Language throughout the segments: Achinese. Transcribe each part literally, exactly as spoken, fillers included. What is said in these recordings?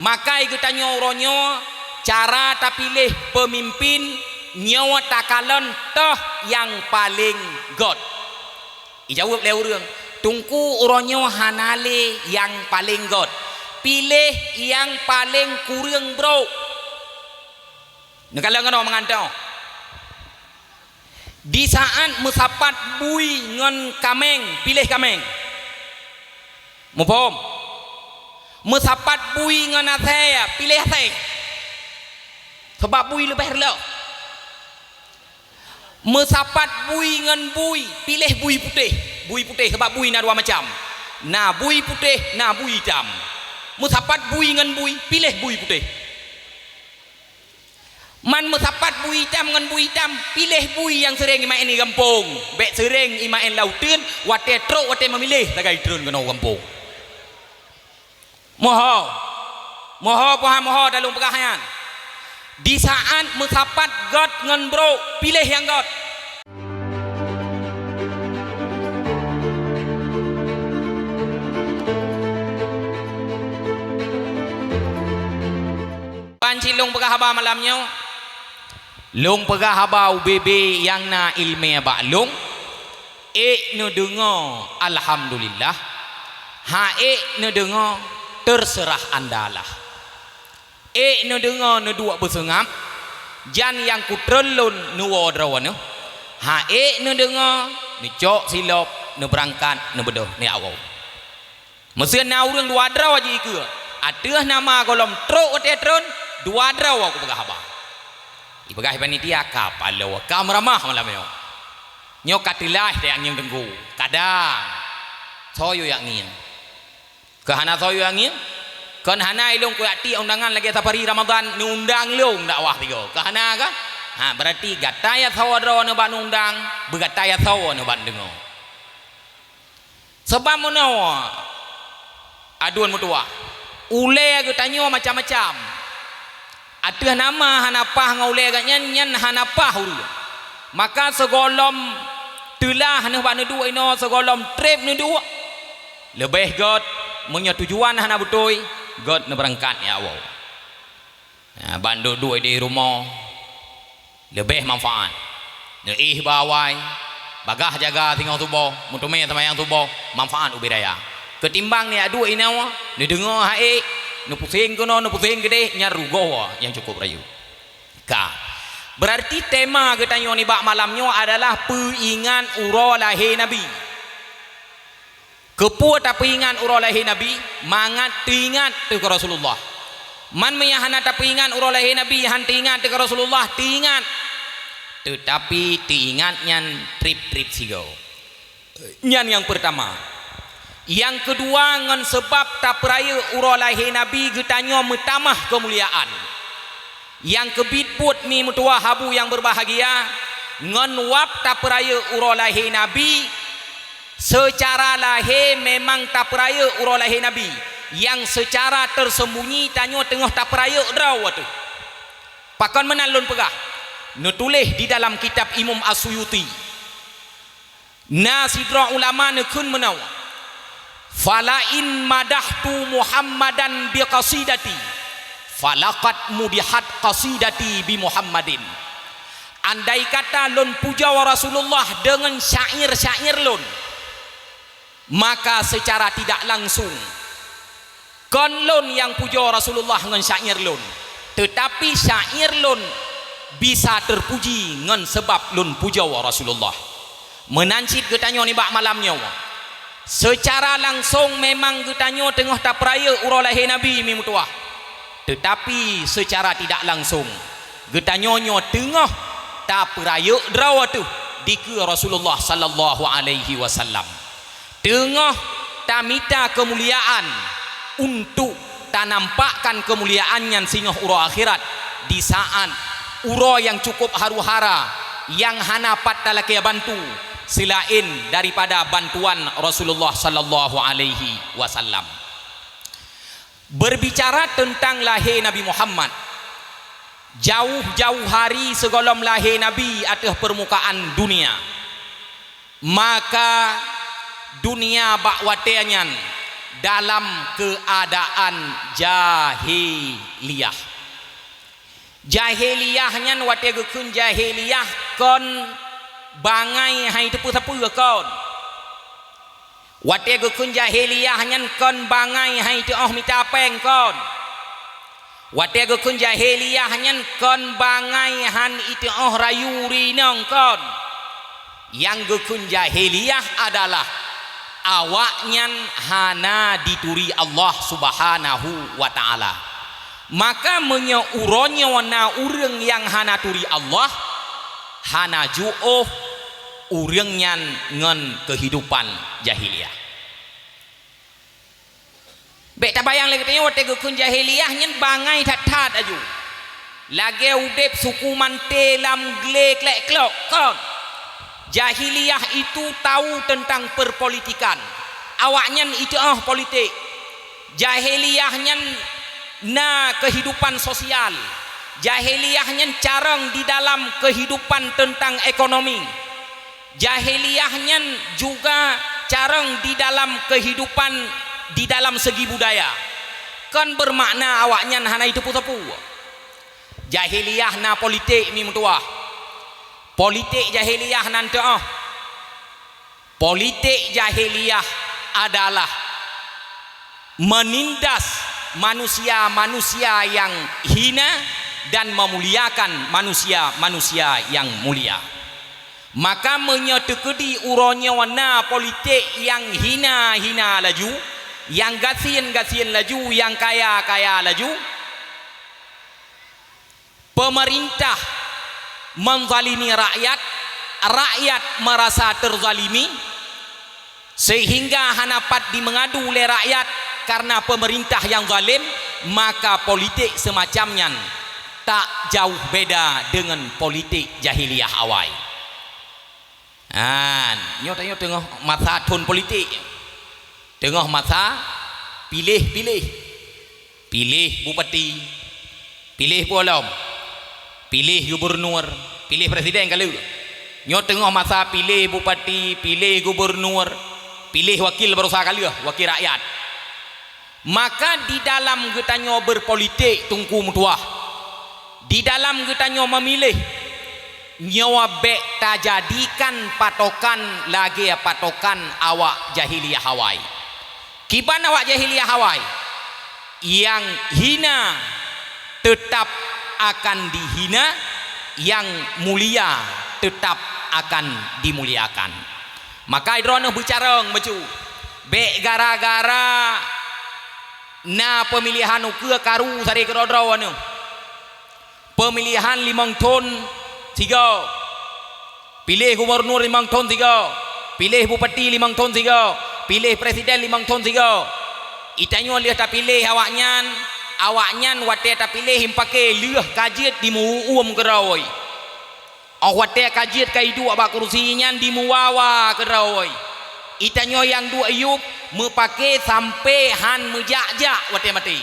Makai geutanyoe uroe nyoe cara tapiléh peumimpin nyoe takalon toh nyang paleng gét. Ijaweueb lé ureuëng, "Teungku, uroe nyoe hana lé nyang paleng gét. Piléh nyang paleng kureueng brok." Neukalon keunoe meungantoe. Di saát meusapat bui ngon kaméng, piléh kaméng. Muphom? Meusapat bui ngon asèe, piléh asèe. Sabab bui leubeh reuloh. Meusapat bui ngon bui, piléh bui putéh. Bui putéh, sabab bui na dua macam. Na bui putéh, na bui itam. Meusapat bui ngon bui, piléh bui putéh. Man meusapat bui itam ngon bui itam, piléh bui nyang seuréng imaén di gampông. Bèk seuréng imaén lam uteuen, watèe trok, watèe meumiléh sagai treun keunoe u gampông. Moho. Moho, poh moho, talôn peugah nyan. Di saát meusapat gét ngon brok, piléh nyang gét. Ban cit lôn peugah haba malam nyoe, lôn peugah haba ubé-bé nyang na iéleumé bak lôn, ék neudeungoe alhamdulillah, han ék neudeungoe terserah andalah. Ék neudeungoe neuduek beuseungab, jan nyang kutreun lôn neuwoe droeneuh, han ék neudeungoe neucok silop neubeurangkat neubeudôh neuwoe. Meusé na ureuëng dua droe jih ikeue, ateueh nama gohlom trok watèe treun, dua droe kupeugah haba. Ipeugah panitia, "Ka paloe, ka meuramah malam nyoe. Nyoe ka teulaih teuh ngieng teungku. Kadang soe yue jak ngieng. Keu hana soe yue jak ngieng, kon hana ilôn kuyak tiek undangan lagèe safari Ramadan neuundang lôn dakwah sigoe. Keu hana kah? Ha, beurati gata ya soe droeneuh bak neuundang, beugata ya soe neuh bak neudeungoe." Sabab meunoe, aduen meutuwah, ulèe geutanyoe macam-macam. Ateueh nama hana paih ngon ulèe geuh nyan, nyan hana paih ureuëng. Maka sigohlom teulah neuh bak neuduek inoe, sigohlom trép neuduek, leubeh gét, meunyoe tujuan hana beutôi, gét neubeurangkat ya Allah. Nah, ban duek-duek di rumoh leubeh manfaat. Neuéh bak awai, bagaih jaga singoh suboh, meuteumé seumayang suboh, manfaat ubé raya. Keutimbang neujak duek inoe, neudeungoe han ék, neupuseng keunoe, neupuseng keudéh, nyan rugoe nyang cukup rayeuk. Ka. Beurarti tema geutanyoe nibak malam nyoe adalah peuingat uroe lahé Nabi. Keupeue tapeuingat uroe lahé Nabi? Mangat teuingat teuh keu Rasulullah. Man meunyo hana tapeuingat uroe lahé Nabi, han teuingat teuh keu Rasulullah, teuingat. Teutapi teuingat nyan trép-trép sigoe. Nyan nyang peurtama. Nyang keudua, ngon seubab tapeurayeuk uroe lahé Nabi geutanyoe meutamah keumuliaan. Nyang keubiet buet mi meutuwah abu nyang beubahgia, ngon wab tapeurayeuk uroe lahé Nabi, seucara lahé memang tapeurayeuk uroe lahé Nabi, nyang seucara teurseumbunyi tanyoe teungoh tapeurayeuk droe teuh. Pakon meunan lôn peugah, neutuléh di dalam kitab Imam As-Suyuti. Na sidroe ulama neukheun meunoe, "Fala in madahtu Muhammadan bi qasidati, falaqad mudihat qasidati bi Muhammadin." Andai kata lôn pujoe Rasulullah deungon syair-syair lôn, maka seucara tidak langsung kon lôn nyang pujoe Rasulullah ngon syair lôn, teutapi syair lôn bisa teupuji ngon seubab lôn pujoe Rasulullah. Meunan cit geutanyoe nibak malam nyoe, seucara langsong memang geutanyoe teungoh tapeurayeuk uroe lahé Nabi mi meutuwah, teutapi seucara tidak langsong geutanyoe nyoe teungoh tapeurayeuk droe teuh dikeue Rasulullah sallallahu alaihi wasallam. Teungoh tamita keumuliaan untuk tanampakkan keumuliaan nyan singoh uroe akhirat, di saat uroe nyang cukup haru-hara nyang hana pat talakée bantu seulaén daripada bantuan Rasulullah sallallahu alaihi wasallam. Berbicara teuntang lahé Nabi Muhammad, jauh-jauh hari sigohlom lahé Nabi ateueh peurmukaan dunia, maka dunia bak watée nyan dalam keuadaan jahiliyah. Jahiliyah nyan watée geukheun jahiliyah kon bangai hai teupeu-teupeu kon. Watée geukheun jahiliyah nyan kon bangai hai teuoh mita péng kon. Watée geukheun jahiliyah nyan kon bangai han iteuoh rayu rinong kon. Nyang geukheun jahiliyah adalah awaknyan hana dituri Allah Subhanahu wa Ta'ala. Maka meunyoe uroe nyoe na ureuëng nyang hana turi Allah, hana jiôh ureuëng nyan ngon keuhidupan jahiliyah. Bék tabayang lé geutanyoe watée geukheun jahiliyah nyan bangai that-that aju. Lagée udeb suku manté lam glé klek-klok kon. Jahiliyah itu tahu tentang perpolitikan. Awaknyan iteuoh politik. Jahiliyah nyan na kehidupan sosial. Jahiliyah nyan carong di dalam kehidupan tentang ekonomi. Jahiliyah nyan juga carong di dalam kehidupan di dalam segi budaya. Kon bermakna awaknyan hana iteupeue-teupeue. Jahiliyah na politik mi meutuwah. Politik jahiliyah nan teuoh. Politik jahiliyah adalah menindas manusia-manusia yang hina dan memuliakan manusia-manusia yang mulia. Maka meunyoe teukeudi uroe nyoe na politik nyang hina-hina laju, nyang gasien-gasien laju, nyang kaya-kaya laju, pemerintah menzalimi rakyat, rakyat merasa terzalimi, sehingga hana pat dimeungadu lé rakyat karena pemerintah nyang zalim, maka politik semacam nyan tak jauh beda dengan politik jahiliyah awai. Nyan, nyoe tanyoe teungoh masa thon politik. Teungoh masa piléh-piléh. Piléh bupati, piléh peue lom, piléh gubernur, piléh presiden ka lheueh. Nyoe teungoh masa piléh bupati, piléh gubernur, piléh wakil baroesa ka lheueh, wakil rakyat. Maka di dalam geutanyoe berpolitik, Teungku meutuwah, di dalam geutanyoe meumiléh, nyoe bék tajadikan patokan lagée patokan awak jahiliyah awai. Kiban awak jahiliyah awai, nyang hina teutap akan dihina, nyang mulia teutap akan dimuliakan. Maka droeneuh beucarông bacut, bék gara-gara na peumilihan ukeue karu sabe keudroe-droe neuh. Peumilihan limong thon sigoe. Piléh gubernur limong thon sigoe. Piléh bupati limong thon sigoe. Piléh presiden limong thon sigoe. Geutanyoe lheueh tapiléh awaknyan, awaknyan watée tapiléh meupaké lheueh ka jeuet dimeu-uem keudroe. Óh watée ka jeuet ka iduek bak kursi nyan dimeuwawa keudroe. Geutanyoe nyang duek yub meupaké sampoe han meujak-jak watée maté.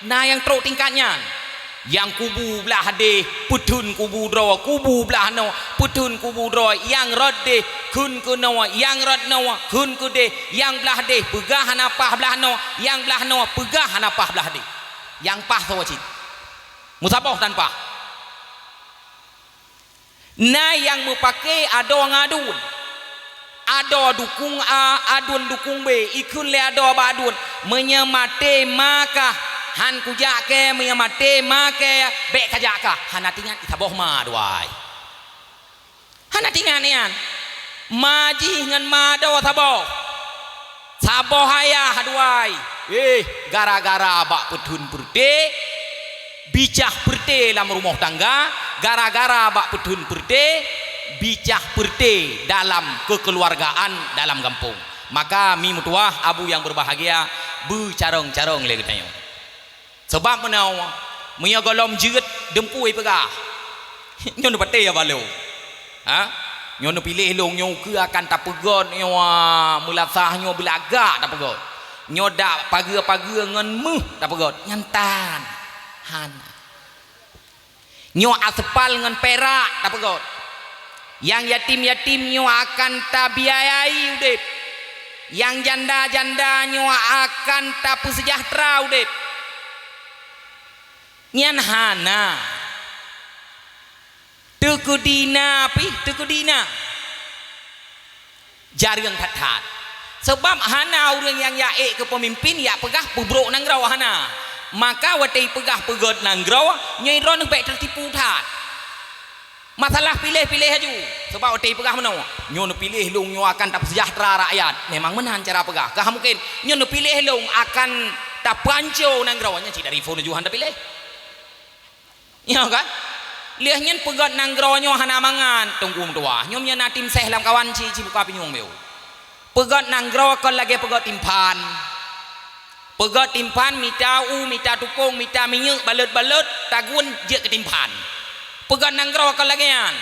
Na nyang trok tingkat nyan. Nyang kubu blaih deh, peutheun kubu droe, kubu blaih noe, peutheun kubu droe, nyang rot deh, kheun keu noe, nyang rot noe, kheun keu deh, nyang blaih deh, peugah hana paih blaih noe, nyang blaih noe, peugah hana paih blaih deh. Nyang paih soe cit. Meusaboh tan paih. Na nyang meupaké adoe ngon aduen. Adoe dukong A, aduen dukong B, ikheun lé adoe bak aduen, "Meunyoe maté ma kah, han kujak kée, meunyoe maté ma kée, bék kajak kah." Hana teuingat saboh ma adoe. Hana teuingat nyan. Ma jih ngon ma adoe saboh. Saboh ayah adoe. Eh, gara-gara bak peutheun peureuté, bicah peureuté lam rumoh tangga, gara-gara bak peutheun peureuté, bicah peureuté dalam keukeuluargaan dalam gampông. Maka mi meutuwah abu nyang beubahgia, beucarông-carông lé geutanyoe. Sabab meunoe, meunyoe gohlom jeuet, deumpui peugah, "Nyoe neupatéh ya balo." Ha? "Nyoe neupiléh lôn, nyoe ukeue akan tapeugöt, nyoe, ah, meulasah nyoe beulagak tapeugöt. Nyoe dak pageue-pageue ngon méuh tapeugöt." Nyan tan. Hana. "Nyoe aspal ngon perak tapeugöt. Nyang yatim-yatim nyoe akan tabiayai udeb." Nyang janda-janda nyoe akan tapeusejahtera udeb. Nyan hana. Teukeudi na pih, teukeudi na. Jareueng that-that. Sabab hana ureuëng nyang jak ék keu peumimpin, jak peugah peubrok nanggroe, hana. Maka watée peugah peugét nanggroe, nyoe droeneueh bék teutipu that. Masalah piléh-piléh laju. Sabab watée peugah meunoe, "Nyoe neupiléh lôn, nyoe akan tapeusejahtera rakyat." Memang meunan cara peugah. Ka mungken, "Nyoe neupiléh lôn akan tapeuhanco nanggroe." Nyan cit dari phon laju han tapiléh. Nyoe kan? Lheueh nyan peugét nanggroe nyoe hana mangat, Teungku meutuah. Nyoe meunyoe na tim seh lamkawan ci, ci buka pinyueng beu. Peugét nanggroe kon lagée peugét timphan. Peugét timphan mita u, mita tupông, mita minyeuk, balot-balot, tagun jeuet keu timphan. Peugét nanggroe kon lagée nyan.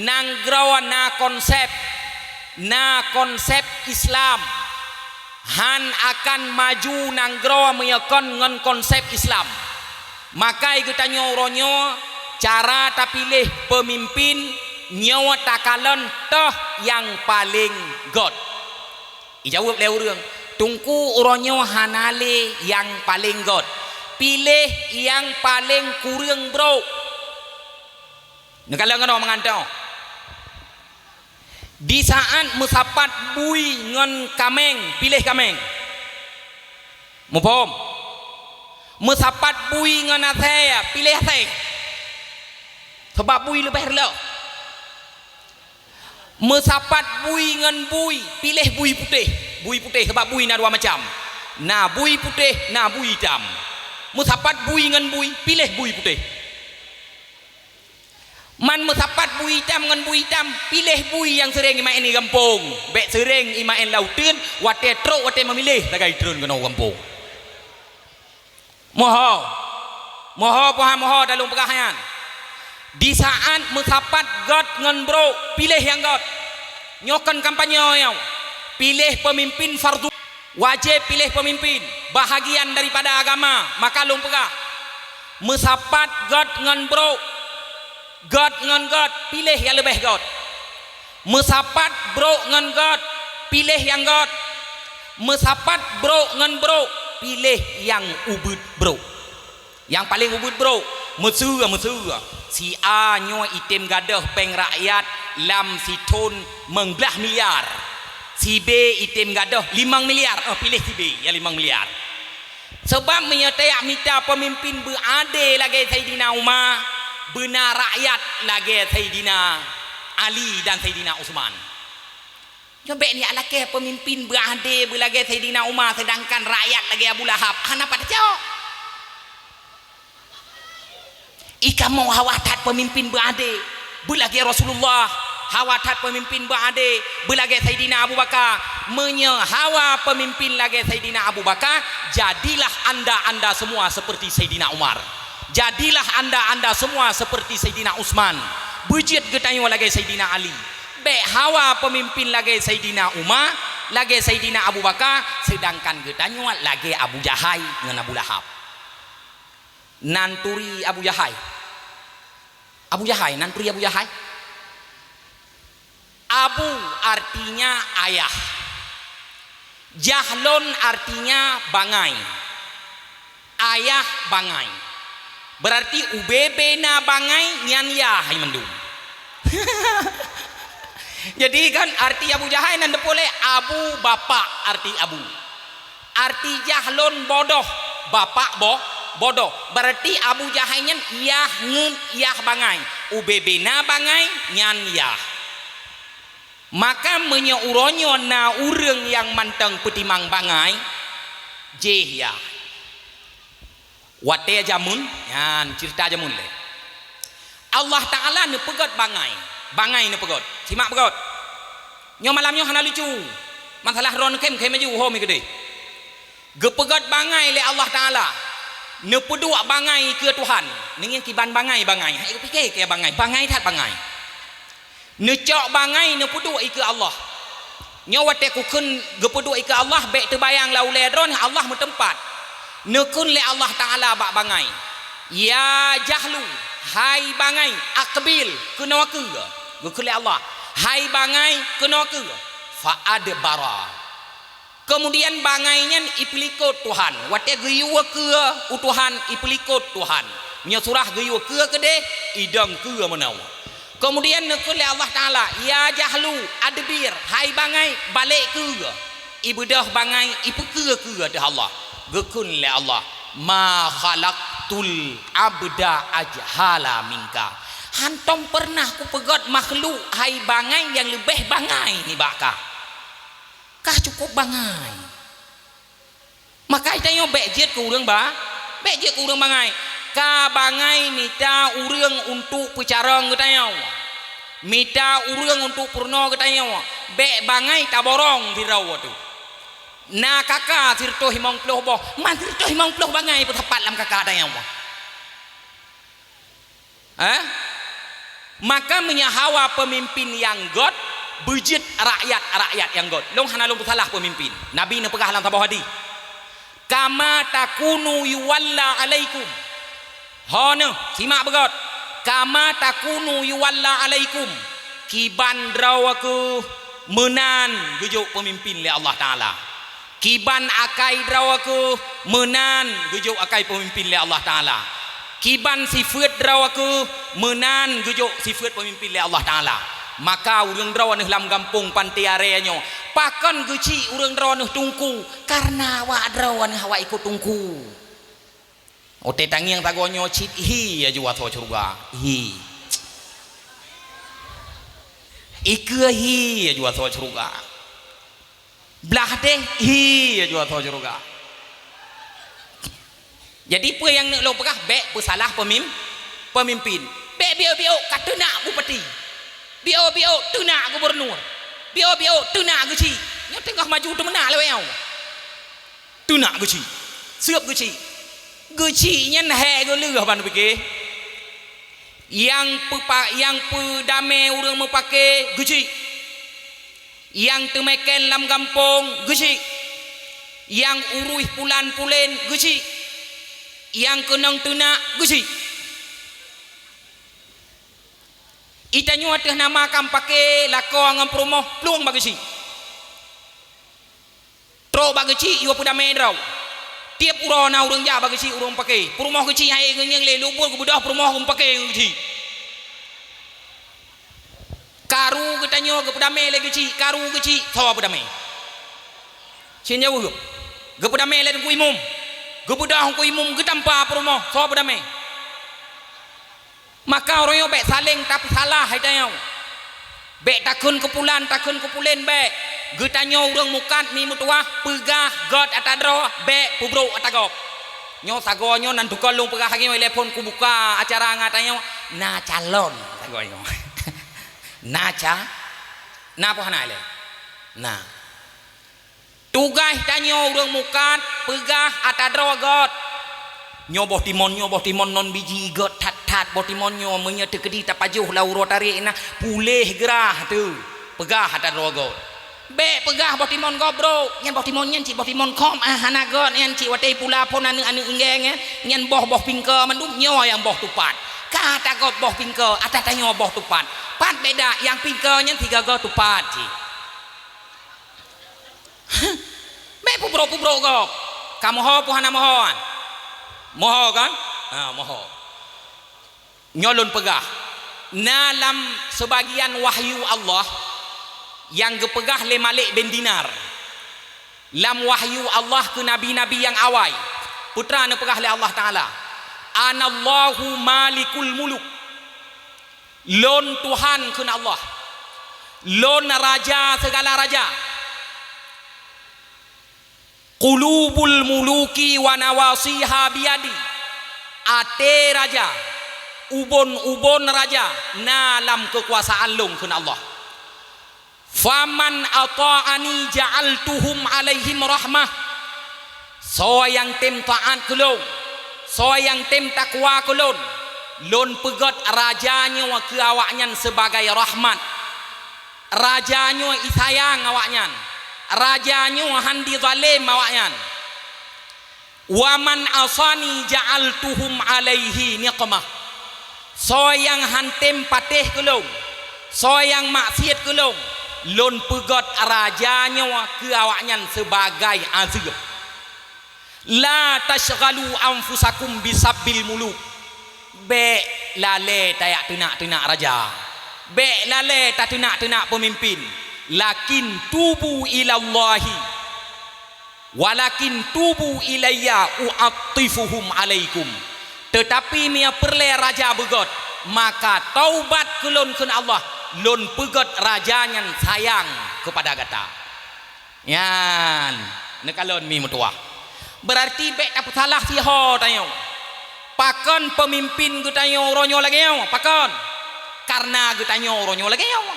Nanggroe na konsep, na konsep Islam. Han akan maju nanggroe meunyoe kon ngon konsep Islam. Makai geutanyoe uroe nyoe cara tapiléh peumimpin nyoe takalon toh nyang paleng gét. Ijaweueb lé ureuëng, "Teungku, uroe nyoe hana lé nyang paleng gét. Piléh nyang paleng kureueng brok." Neukalon keunoe meungantoe. Disaát meusapat bui ngon kaméng, piléh kaméng. Muphom? Meusapat bui ngon asée, piléh asée. Sabab bui leubeh reuloh. Meusapat bui ngon bui, piléh bui putéh. Bui putéh, sabab bui na dua macam. Na bui putéh, na bui itam. Meusapat bui ngon bui, piléh bui putéh. Man meusapat bui itam ngon bui itam, piléh bui nyang seuréng imaén di gampông. Bék seuréng imaén lam uteuen, watée trok watée meumiléh sagai treun keunoe u gampông. Moho. Moho, puhan moho, dah lôn peugah nyan. Disaát meusapat gét ngon brok, piléh nyang gét. Nyoe kon kampanye nyoe. Piléh peumimpin fardu. Wajéb piléh peumimpin, bahagian daripada agama, maka lôn peugah, meusapat gét ngon brok, gét ngon gét, piléh nyang leubeh gét. Meusapat brok ngon gét, piléh nyang gét. Meusapat brok ngon brok, piléh nyang ubit brok. Nyang paleng ubit brok, meuseue-meuseue. Si A nyoe item gadôh péng rakyat lam sithon meublaih miliar. Si B item gadôh limong miliar. Oh, piléh si B, ya, limong miliar. Sabab meunyoe tajak mita peumimpin beuadé lagée Saidina Umar, beuna rakyat lagée Saidina Ali dan Saidina Utsman. Nyoe bék neujak lakée peumimpin beuadé beulagée Saidina Umar, seudangkan rakyat lagée Abu Lahab. Hana pat cok. Ikamoe hawa that peumimpin beuadé beulagée Rasulullah, hawa that peumimpin beuadé beulagée Saidina Abu Bakar. Meunyoe hawa peumimpin lagée Saidina Abu Bakar, jadilah anda-anda semua seperti Saidina Umar. Jadilah anda-anda semua seperti Saidina Utsman. Beujeuet geutanyoe lagée Saidina Ali. Bék hawa peumimpin lagée Saidina Umar, lagée Saidina Abu Bakar, seudangkan geutanyoe lagée Abu Jahai ngon Abu Lahab. Nan turi Abu Jahai. Abu Jahai, nan turi Abu Jahai. Abu artinya ayah. Jahlon artinya bangai. Ayah bangai. Berarti ubé-bé na bangai nyan yah hai mandum. Jadi kan arti Abu Jahai nan teupeue lé Abu bapak arti Abu. Arti jahlon bodoh, bapak bo-, bodoh. Berarti Abu Jahai nyan yah ngeut yah bangai. Ubé-bé na bangai nyan yah. Maka meunyoe uroe nyoe na ureuëng nyang mantong peutimang bangai, jéh yah. Watée jameun, nyan ceurita jameun lé. Allah Taala neupeugét bangai, bangai neupeugét. Simak beugét. Nyoe malam nyoe hana lucu. Masalah droeneuh khém-khém laju ho mi keudeh. Geupeugét bangai lé Allah Taala. Neupeuduek bangai keu Tuhan. Neungieng kiban bangai-bangai. Hai geupike keu bangai. Bangai that bangai. Neucok bangai neupeuduek ikeue Allah. Nyoe watée kukheun geupeuduek ikeue Allah, bék teubayang lam ulée droeneuh Allah meuteumpat. Neukheun lé Allah Taala bak bangai, "Ya jahlu, hai bangai, aqbil, keunoe keue." Geukheun lé Allah, "Hai bangai, keunoe keue." Fa adbara. Keumudian bangai nyan ipeulikot Tuhan. Watée geuyue keue u Tuhan, ipeulikot Tuhan. Meunyoe surah geuyue keue keudeh, idong keue meunoe. Keumudian neukheun lé Allah Taala, "Ya jahlu, adbir, hai bangai, balek keue." Ibeudôh bangai, ipeukeue-keue teuh Allah. Geukheun lé Allah, "Ma khalaqtul abda ajhala minka." Hántom peureunah kupeugét makhluk hai bangai nyang leubeh bangai nibak kah. Kah cukôp bangai. Maka geutanyoe bék jeuet keu ureuëng ba-, bék jeuet keu ureuëng bangai. Ka bangai mita ureuëng untuk peucarông geutanyoe. Mita ureuëng untuk peurunoe geutanyoe. Bék bangai taborong sidroe teuh. Na kaka sireutôh limong ploh boh, man sireutôh limong ploh bangai peusapat lam kaka tanyoe. Eh? Maka meunyoe hawa peumimpin nyang gét, beujeuet rakyat-rakyat nyang gét. Lôn hana lôn peusalah peumimpin. Nabi neupeugah lam saboh hadih, "Kama takunu yuwalla alaikum." Ho neuh, simak beugét. "Kama takunu yuwalla alaikum." Kiban droe kheueh meunan geujok peumimpin lé Allah Taala. Kiban akai droe kheueh meunan geujok akai peumimpin lé Allah Taala. Kiban sifeuet droe kheueh meunan geujok sifeuet peumimpin lé Allah Taala. Maka ureuëng droeneueh lam gampông Panté Aré nyoe, pakon geuchik ureuëng droeneueh teungku? Kareuna awak droeneueh awak ikot teungku. Watée tangieng sagoe nyoe cit hi laju ateueh syeuruga. Hi. Ikeue hi laju ateueh syeuruga. Blah deh hi laju ateueh syeuruga. Jadi peue nyang neuk lôn peugah, bék peusalah peumim-, peumimpin. Bék biôk-biôk ka teunak bupati. Biôk-biôk teunak gubunur. Biôk-biôk teunak geuchik. Nyoe teungoh maju teumeunak lawét nyoe. Teunak geuchik. Seueb geuchik. Geuchik nyan hék geuleueh ban pike. Nyang peupa-, nyang peudamé ureuëng meupake geuchik. Nyang teumeken lam gampông geuchik. Nyang uruih pulan pulen geuchik. Nyang keunong teunak geuchik. Itanyoe ateueh nama kam pake lakoe ngon peurumoh plueng bak geuchik. Trok bak geuchik yue peudamé droe. Tieb uroe na ureuëng jak bak geuchik ureuëng pake. Peurumoh geuchik hai geungieng lé lubur geubeudôh peurumoh ureuëng pake ngon geuchik. Karu geutanyoe geupeudamé lé geuchik, karu geuchik soe peudamé? Cen jaweueb. Geupeudamé lé teungku imum. Geubeudôh teungku imum geutampa peurumoh soe peudamé? Maka uroe nyoe bék saléng tapeusalah hai tanyoe. Bék takheun keu pulan, takheun keu pulen bék. Geutanyoe ureuëng mukat mi meutuwah peugah gét ata droe, bék peubrok ata gob. Nyoe sagoe nyoe nan tukon lôn peugah lagée nyoe lé phon kubuka acara ngon tanyoe na calon sagoe nyoe. Na ca-, na poh hana lé? Na. Tugaih tanyoe ureuëng mukat peugah ata droe gét. Nyoe boh timon, nyoe boh timon non biji gét that-that boh timon nyoe meunyoe teukeudi tapajoh lam uroe tarek na puléh geurah teuh. Peugah ata droe gét. Bék peugah boh timon gob brok, nyan boh timon nyan cit boh timon khom ah hana gét nyan cit watée pula phon aneuëk-aneuëk inggeng nyan, nyan boh-boh pingke mandum nyoe nyang boh tupat. Ka ata gob boh pingke, ata tanyoe boh tupat. Pat beda nyang pingke nyan sigaga tupat cit. Bék peubrok-peubrok gob. Ka moho peu hana moho an? Moho kan? Ha, moho. Nyoe lôn peugah. Na lam seubagian wahyu Allah nyang geupeugah lé Malik bin Dinar. Lam wahyu Allah keu nabi-nabi nyang awai, peue teuma neupeugah lé Allah Taala, "Anallahu malikul muluk." Lôn Tuhan kheun Allah. Lôn raja sigala raja. Qulubul muluki wa nawasiha biyadi. Até raja, ubon-ubon raja na lam keukuasaan lôn kheun Allah. Faman ata'ani ja'altuhum 'alaihim rahmah. Soe nyang tem taát keu lôn, soe nyang tem takwa keu lôn, lôn peugét raja nyoe keu awaknyan sibagai rahmat. Raja nyoe isayang awaknyan, raja nyoe hán dizalém awaknyan. Wa man asani ja'altuhum 'alaihi niqmah. Soe nyang hán tem patéh keu lôn, soe nyang maksiet keu lôn, Lôn peugöt raja nyoe keu awaknyan sibagai azeueb. La tasyghalu anfusakum bisabbil muluk. Bèk lalè tajak teunak-teunak raja. Bèk lalè tateunak-teunak peumimpin. Lakin tubu ilallahi. Walakin tubu ilayya u'attifuhum alaikum. Teutapi meunyoe peureulèe raja beugöt, maka taubat keu lôn kheun Allah, lôn peugöt raja nyan sayang keupada gata. Nyan, neukalon mi meutuwah. Beurarti bèk tapeusalah siho tanyoe. Pakon peumimpin geutanyoe uroe nyoe lagèe nyoe? Pakon? Kareuna geutanyoe uroe nyoe lagèe nyoe.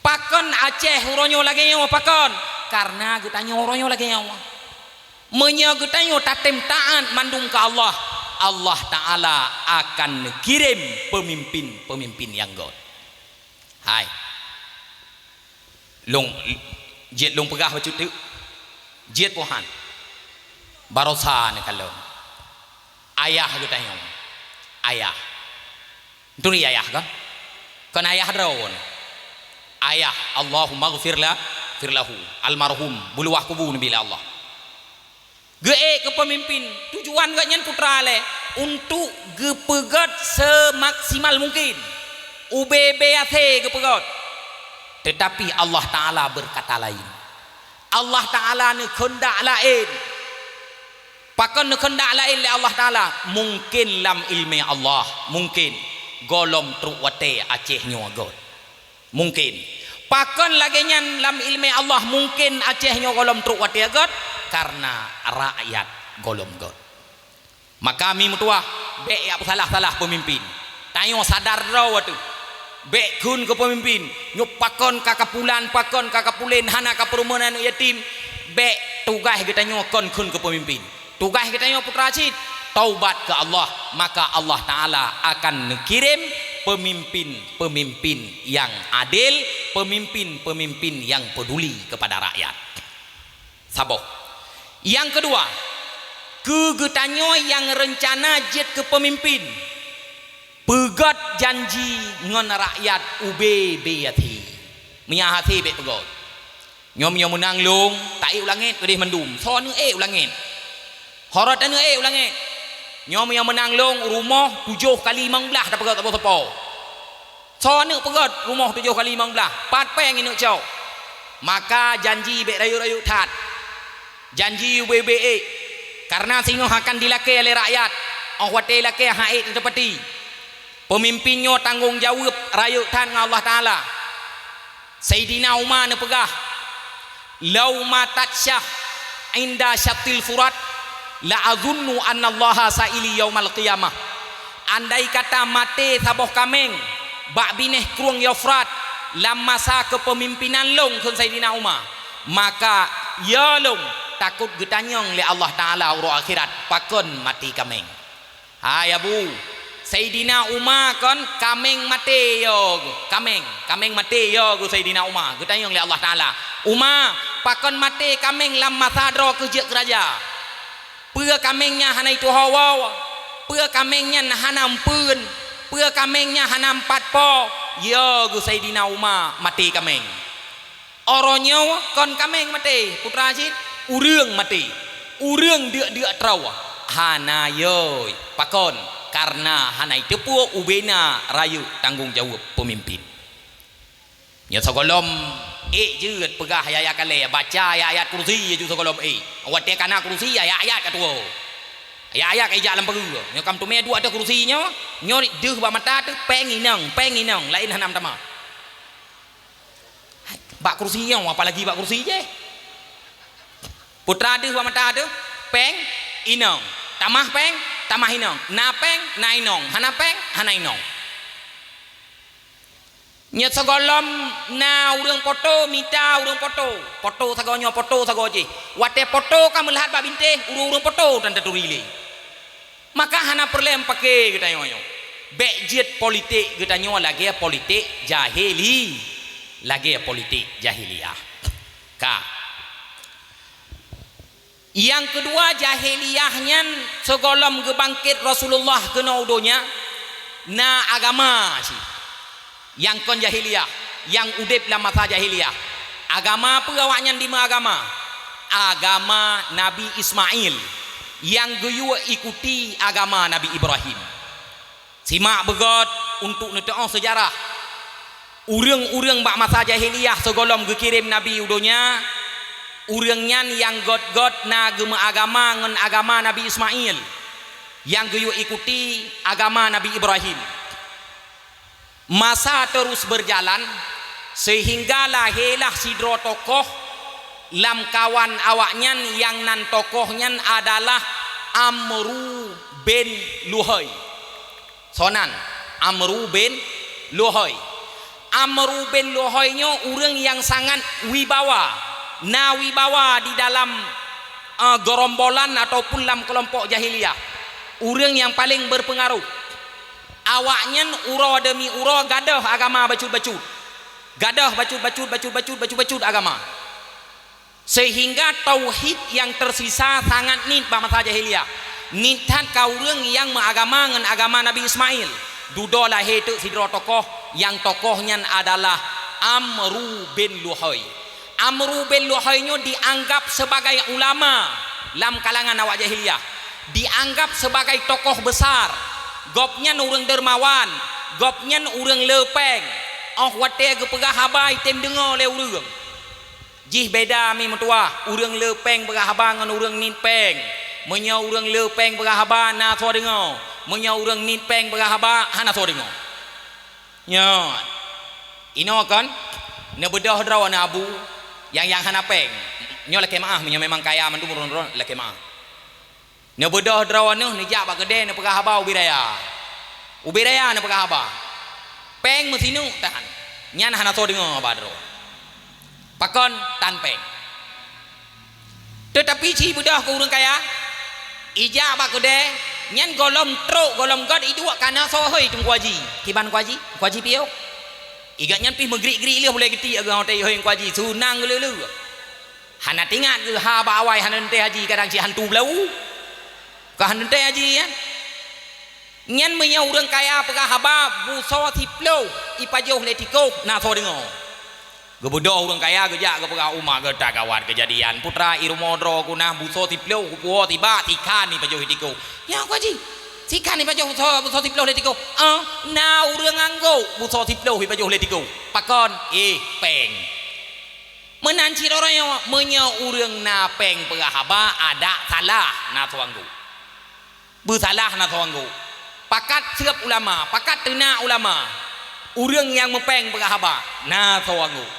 Pakon Aceh uroe nyoe lagèe nyoe? Pakon? Kareuna geutanyoe uroe nyoe lagèe nyoe. Meunyoe geutanyoe tatem taát mandum keu Allah, Allah Ta'ala akan neukirém peumimpin-peumimpin nyang göt. Hai. Lôn, jeuet lôn peugah bacut teuk. Jeuet pohan. Barosa neukalon. Ayah geutanyoe. Ayah. Turi ayah kan? Kon ayah droe nyoe. Ayah, Allahumma ghfir la, ghfir lahu. Almarhum, beuluwah kubu neubi lé Allah. Geuék keu peumimpin, tujuan geuh nyan putra lé, untuk geupeugöt semaksimal mungkin. Ubé-bé asé geupeugöt. Teutapi Allah Ta'ala beukata laén. Allah Ta'ala neukheundak laén. Pakon neukheundak laén lé Allah Ta'ala? Mungken lam ileumé Allah, mungken gohlom trok watèe Aceh nyoe göt. Mungken. Pakon lagèe nyan lam ileumé Allah mungken Aceh nyoe gohlom trok watèe göt? Kareuna rakyat gohlom göt. Maka mi meutuwah, bèk jak peusalah-salah peumimpin. Tanyoe sadar droe ateuh. Bèk kheun keu peumimpin, nyoe pakon ka kapulan, pakon ka kapulén, hana kapeureumeun aneuk yatim. Bèk, tugaih geutanyoe kon kheun keu peumimpin. Tugaih geutanyoe putra cit, taubat keu Allah, maka Allah Ta'ala akan neukirém peumimpin-peumimpin nyang adil, peumimpin-peumimpin nyang peuduli keupada rakyat. Saboh. Nyang keudua, keu geutanyoe nyang reuncana jeuet keu peumimpin, peugöt janji ngon rakyat ubé-bé até. Meunyo hase bèk peugöt. Nyoe meunyoe meunang lôn, taék u langét keudeh mandum. Soe aneuk ék u langét? Ho rot aneuk ék u langét? Nyoe meunyoe meunang lôn, rumoh tujoh kali limong blah tapeugöt sapo-sapo. Soe aneuk peugöt rumoh tujoh kali limong blah? Pat péng aneuk cok? Maka janji bèk rayeuk-rayeuk that. Janji ubé-bé ék. Kareuna singoh akan dilakée lé rakyat. Óh watée lakée han ék teutapati. Peumimpin nyoe tanggong jaweueb rayeuk that ngon Allah Taala. Saidina Umar neupeugah, "Lau matat syah inda syattil furat, la azunnu annallaha sa'ili yaumal qiyamah." Andai kata maté saboh kaméng bak binéh krueng Eufrat lam masa keupeumimpénan lôn, kheun Saidina Umar, maka yo lôn takot geutanyong lé Allah Taala uroe akhirat, pakon maté kaméng. Hai Abu, Saidina Umar kon kaméng maté yo geuh, kaméng, kaméng maté yo geuh Saidina Umar, geutanyong lé Allah Taala, "Umar, pakon maté kaméng lam masa droe keuh jeuet keu raja? Peue kaméng nyan hana ituho woe? Peue kaméng nyan hana eumpeuen? Peue kaméng nyan hana empat po?" Yo geuh Saidina Umar maté kaméng. Uroe nyoe kon kaméng maté, putra cit, ureuëng maté. Ureuëng deuk-deuk troe hana yoi. Pakon? Kareuna hana jiteupeue ubena rayeuk tanggong jaweueb peumimpin. Nyoe sigohlom ék jeuet peugah ayat-ayat kalé, baca ayat-ayat kursi laju sigohlom ék. Watée kana kursi, ayat-ayat ka tuwoe. Ayat-ayat ka ijak lam peue. Nyoe kam teumé duek ateueh kursi nyoe, nyoe deuh bak mata teuh péng inong, péng inong, laén hana meutamah. Bak kursi nyoe, apalagi bak kursi jéh. Putra deuh bak mata teuh, péng inong. Tamah péng, tamah inong. Na péng, na inong. Hana péng, hana inong. Nyoe sigohlom na ureuëng poto, mita ureuëng poto. Poto sagoe nyoe, poto sagoe jéh. Watée poto ka meulahat bak bintéh, ureuëng-ureuëng poto tan taturi lé. Maka hana peureulée meupaké geutanyoe nyoe. Bék jeuet politik geutanyoe lagée politik jahili, lagée politik jahiliyah. Ka. Nyang keudua, jahiliyah nyan sigohlom geubangkét Rasulullah keunoe u donya, na agama cit. Nyang kon jahiliyah. nyang udeb lam masa jahiliyah. Agama peue awaknyan dimeuagama? Agama Nabi Ismail, nyang geuyue ikuti agama Nabi Ibrahim. Simak beugöt untuk neuteu'oh seujarah. Ureuëng-ureuëng bak masa jahiliyah sigohlom geukirém Nabi u donya, ureuëng nyan nyang göt-göt na geumeuagama ngon agama Nabi Ismail, nyang geuyue ikuti agama Nabi Ibrahim. Masa terus berjalan, seuhingga lahé lah sidroe tokoh lamkawan awaknyan nyang nan tokoh nyan adalah Amru bin Luhai. Soe nan? Amru bin Luhai. Amru bin Luhai nyoe ureuëng nyang sangat wibawa, na wibawa di dalam, eh, geurombolan ataupun lam keulompok jahiliyah. Ureuëng nyang paleng beurpeungaroh. Awaknyan uroe deumi uroe gadôh agama bacut-bacut. Gadôh bacut-bacut, bacut-bacut, bacut-bacut agama. Seuhingga tauhid nyang teusisa sangat niet bak masa jahiliyah. Niet that ka ureuëng nyang meuagama ngon agama Nabi Ismail. Dudoe lahé teuk sidroe tokoh, nyang tokoh nyan adalah Amru bin Luhai. Amru bin Luhai nyoe dianggap sebagai ulama lam kalangan awak jahiliyah, dianggap sebagai tokoh besar. Gobnyan ureuëng dermawan, gobnyan ureuëng le péng. Óh watée geupeugah haba item deungoe lé ureuëng. Jih beda mi meutuwah, ureuëng le péng peugah haba ngon ureuëng niet péng. Meunyoe ureuëng le péng peugah haba na soe deungoe, meunyoe ureuëng niet péng peugah haba hana soe deungoe. Nyoe. Inoe kon, neubeudôh droeneuh abu nyang, nyang hana péng. Nyoe lakée meuáh, meunyoe memang kaya mandum droe-droe lakée meuáh. Neubeudôh droeneuh neujak bak keudée neupeugah haba ubé raya. Ubé raya neupeugah haba. Péng meusineuk tan. Nyan hana soe deungoe haba droe. Pakon tan péng. Teutapi ci beudôh keu ureuëng kaya, ijak bak keudée, nyan gohlom trok, gohlom göt iduek ka na soe, "Hoi, Teungku Haji." "Kiban Teungku Haji?" "Teungku Haji piôh." Igat nyan pih meugrik-grik lheueh ulée geuti ageuh watée, "Hoi Teungku Haji, seunang geuleuleu." Hana teuingat geuh haba awai hana teuntée haji kadang cit hantu blau. Ka hana teuntée haji nyan. Nyan meunyoe ureuëng kaya peugah haba busoe siploh ipajoh lé tikoh na soe deungoe. Geubeudôh ureuëng kaya geujak geupeugah uma geuta gawat keujadian. Putra i rumoh droe ku na busoe siploh kupuwoe tibak sikhan ipajoh lé tikoh. Nyoe Teungku Haji, sikhan ipajoh busoe, busoe siploh lé tikoh. Ah, na ureuëng anggok busoe siploh ipajoh lé tikoh. Pakon? Eh, péng. Meunan cit uroe nyoe, meunyoe ureuëng na péng peugah haba adak salah na soe anggok. Beusalah na soe anggok. Pakat seueb ulama, pakat teunak ulama. Ureuëng nyang meupéng peugah haba na soe anggok,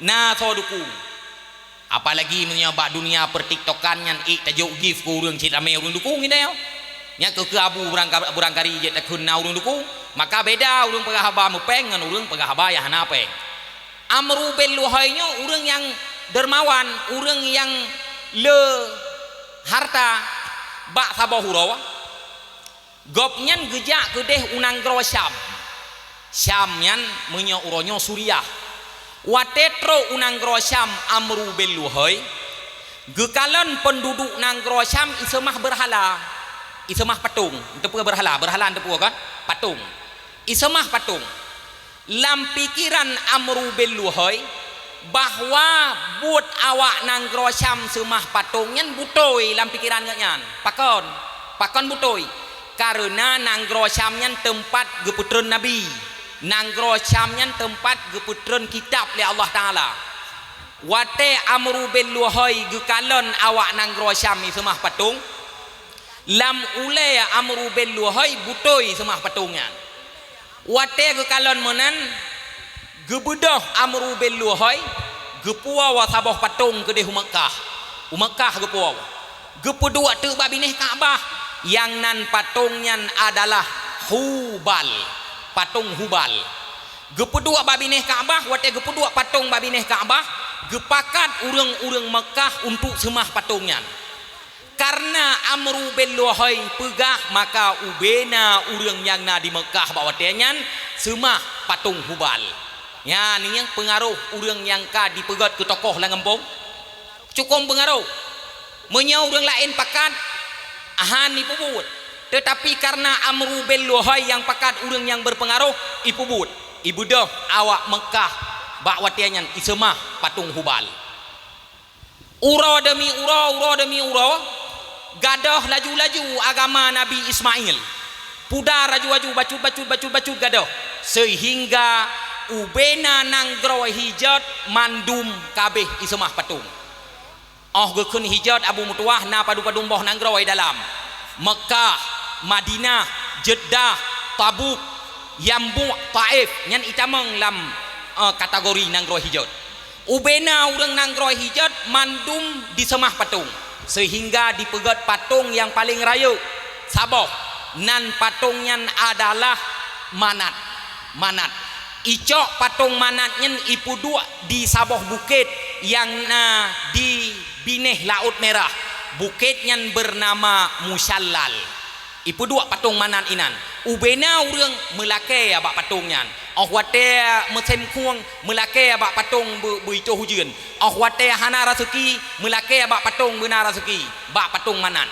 na soe dukung. Apalagi meunyoe bak dunia pertiktokan nyan ék tajok gift keu ureuëng cit ramé ureuëng dukung indai. Nyan keu, keu abu beurangka-, beurangkari jeuet takheun na ureuëng dukung, maka beda ureuëng peugah haba meupéng ngon ureuëng peugah haba nyang hana péng. Amru bin Luhai nyoe ureuëng nyang dermawan, ureuëng nyang le harta bak saboh uroe. Gobnyan geujak keudeh u nanggroe Syam. Syam nyan meunyoe uroe nyoe Suriah. Watée trok u nanggroe Syam Amru bin Luhai, geukalon peunduduek nanggroe Syam iseumah beurhala, iseumah patong. Teupeue beurhala? Beurhala teupeue kan? Patong. Iseumah patong. Lam pikeran Amru bin Luhai bahwa buet awak nanggroe Syam seumah patong nyan beutôi lam pikeran geuhnyan. Pakon? Pakon beutôi? Kareuna nanggroe Syam nyan teumpat geupeutreun Nabi. Nanggroe Syam nyan teumpat geupeutreun kitab lé Allah Taala. Watée Amru bin Luhai geukalon awak nanggroe Syam iseumah patong, lam ulée Amru bin Luhai beutôi seumah patong nyan. Watée geukalon meunan, geubeudôh Amru bin Luhai, geupuwoe saboh patong keudeh u Meukah. U Meukah geupuwoe. Geupeuduek teuk bak binéh Ka'bah, nyang nan patong nyan adalah Hubal, patong Hubal. Geupeuduek bak binéh Ka'bah, watée geupeuduek patong bak binéh Ka'bah, geupakat ureuëng-ureuëng Meukah untuk seumah patong nyan. Kareuna Amru bin Luhai peugah, maka ubena ureuëng nyang na di Meukah bak watée nyan seumah patong Hubal. Nyan nyang peungaroh ureuëng nyang ka dipeugét keu tokoh lam gampông. Cukôp peungaroh. Meunyoe ureuëng laén pakat, hán ipeubuet. Teutapi kareuna Amru bin Luhai nyang pakat ureuëng nyang beurpeungaroh, ipeubuet. Ibeudôh awak Meukah Bak watée nyan iseumah patong Hubal. Uroe deumi uroe, uroe deumi uroe, gadôh laju-laju agama Nabi Ismail. Pudar laju-laju, bacut-bacut, bacut-bacut gadôh, seuhingga ubena nanggroe Hijaz mandum ka abéh iseumah patong. Óh geukheun Hijaz Abu Meutuwah na padum-padum boh nanggroe dalam, Meukah, Madinah, Jeddah, Tabuk, Yambu', Taif, nyan itamong lam, eh, kategori nanggroe Hijaz. Ubena ureuëng nanggroe Hijaz mandum diseumah patong, seuhingga dipeugét patong nyang paleng rayeuk saboh, nan patong nyan adalah Manat. Manat. Icok patong Manat nyan ipeuduek di saboh bukét nyang na di binéh Laôt Mirah. Bukét nyan beunama Musyallal. Ipeuduek patong Manat inan. Ubena ureuëng meulakée bak patong nyan. Óh watée musém khueng meulakée bak patong beu-, beuitoh ujeuen. Óh watée hana raseuki meulakée bak patong beuna raseuki, bak patong Manat.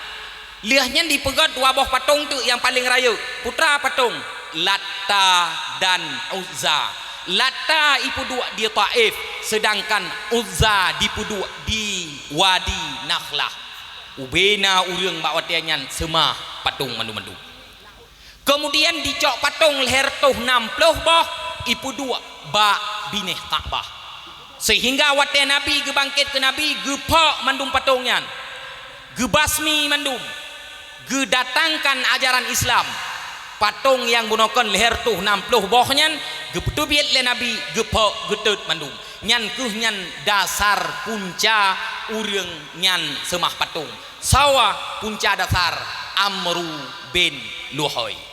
Lheueh nyan dipeugét dua boh patong teuk nyang paleng rayeuk, putra patong, Latta dan Uzza. Latta ipeuduek di Taif, seudangkan Uzza dipeuduek di Wadi Nakhlah. Ubena ureuëng bak watée nyan seumah patong mandum-mandum. Keumudian dicok patong lhée reutôh nam ploh boh ipeuduek bak binéh Ka'bah. Seuhingga watée Nabi geubangket keu Nabi, geupok mandum patong nyan, geubasmi mandum, geudatangkan ajaran Islam. Patong nyang bunoe kon lhée reutôh nam ploh boh nyan geupeuteubiet lé Nabi, geupok, geutot mandum. Nyan kheueh nyan dasar punca ureuëng nyan seumah patong. Sawa punca dasar Amru bin Luhai.